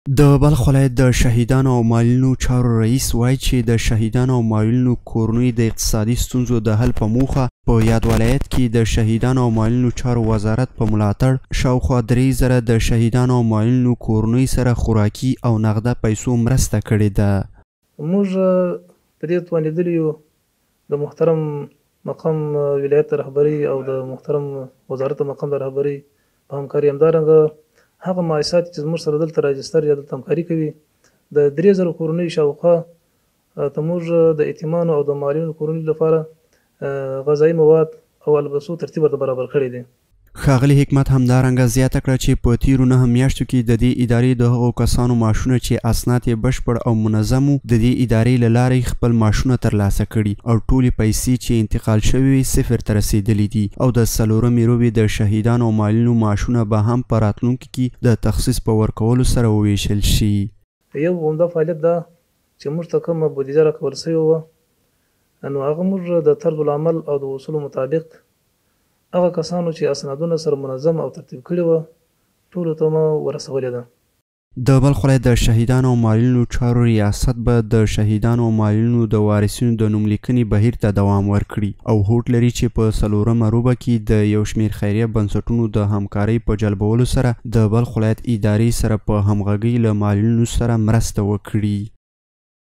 د بلخ ولایت د شهیدانو او معلولینو چارو رئیس وایي چې د شهیدانو او معلولینو کورنیو د اقتصادي ستونزو د حل په موخه په یاد ولایت کې د شهیدانو او معلولینو چارو وزارت په ملاتړ شاوخوا 3000 د شهیدانو او معلولینو کورنیو سره خوراکي او نغده پیسو مرسته کړې ده. موږ په دې توانېدلي یو د محترم مقام ولایت د رهبرۍ او د محترم وزارت د مقام د رهبرۍ په همکاري، همدارنګه هغه مؤسسات چې زموږ سره دلته راجستر یا دلته همکاري کوي، د 3000 کورنیو شاوخوا ته موږ د یتیمانو او د معلولینو کورنیو لپاره غذایي مواد او البسو ترتیب ورته برابر کړی دی. ښاغلي حکمت همدارنګه زیاته کړه چې په تېرو 9 میاشتو کې د دې ادارې د هغو کسانو معاشونه چې اسناد یې بشپړ او منظم وو، د دې ادارې له لارې خپل معاشونه ترلاسه کړي او ټولې پیسې چې انتقال شوې وې صفر ته رسېدلې دي او د څلورمې ربع د شهیدانو او معلولینو معاشونه به هم په راتلونکي کې د تخصیص په ورکولو سره ووېشل شي. یو عمده فعالیت دا چې موږ ته کومه بودیجه راکول شوې وه، نو هغه موږ د طرز العمل او د اصولو مطابق هغه کسانو چې اسنادونه سره منظم او ترتیب کړي وه، ټولو ته مو ورسولې ده. د بلخ ولایت د شهیدانو او معلولینو چارو ریاست به د شهیدانو او معلولینو د وارثینو د نوم لیکنې بهیر ته دوام ورکړي او هوډ لري چې په څلورمه ربع کې د یو شمېر خیریه بنسټونو د همکارۍ په جلبولو سره د بلخ ولایت ادارې سره په همغږۍ له معلولینو سره مرسته وکړي.